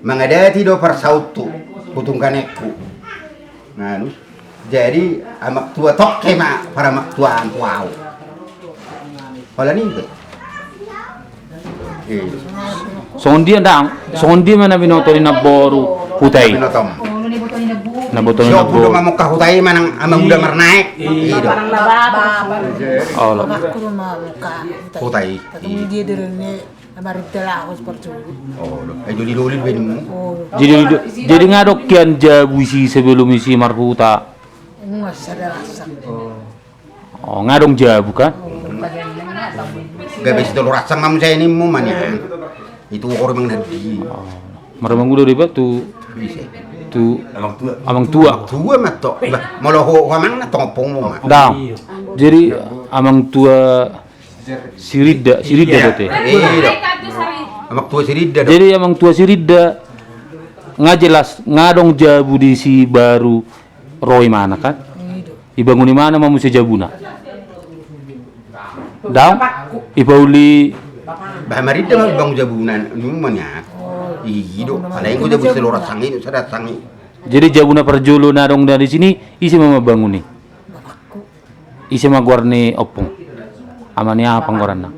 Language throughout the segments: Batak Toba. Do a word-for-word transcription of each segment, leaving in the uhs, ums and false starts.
Mangadati do parsauthu, hutungkanekku. Nganu. Jadi amak tua tokke ma paramak tuaan hu au. Holan i do. Songon dia ndang, songon dia ma na binoto ni namboru huta i. Binotom. Na boto ni namboru. Mamungka huta i manang amang uda marnaek. I do. Olo. Huta i. Dia dari ni Amari telah os percuma. Oh, lo. Eh, doli-doli ben. Oh. Jadi, jadi nga adong hian jabu isi sebelum isi marhuta. Enggak sadar rasa. Oh, nga adong jabu kan? Gabe sitolu rasa mam saya ini mu manian. Itu orang mang nanti. Marmanggudo di batu. Tu amang tua. Amang tua mato. Bah, molo ho amang na tongopong mu. Ndang. Jadi amang tua Sirinda, Sirinda do te. Iya. Amak tua Sirinda do. Jadi amak tua Sirinda nga jelas nga adong jabu di si baru ro imana kan? Ibangun imana ma muse jabuna. Ndang ipauli. Bah Marinda ma ibangun jabuna numa nia. Ido, alai nga jabu selorat sangi, sada sangi. Jadi jabuna parjolo na adong na di sini ise ma mambangun i. Ise ma goar ni ompung? Ama ni aha panggoaranna?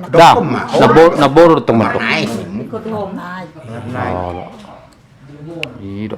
Ndang, na boru do tong ma tong. Ido.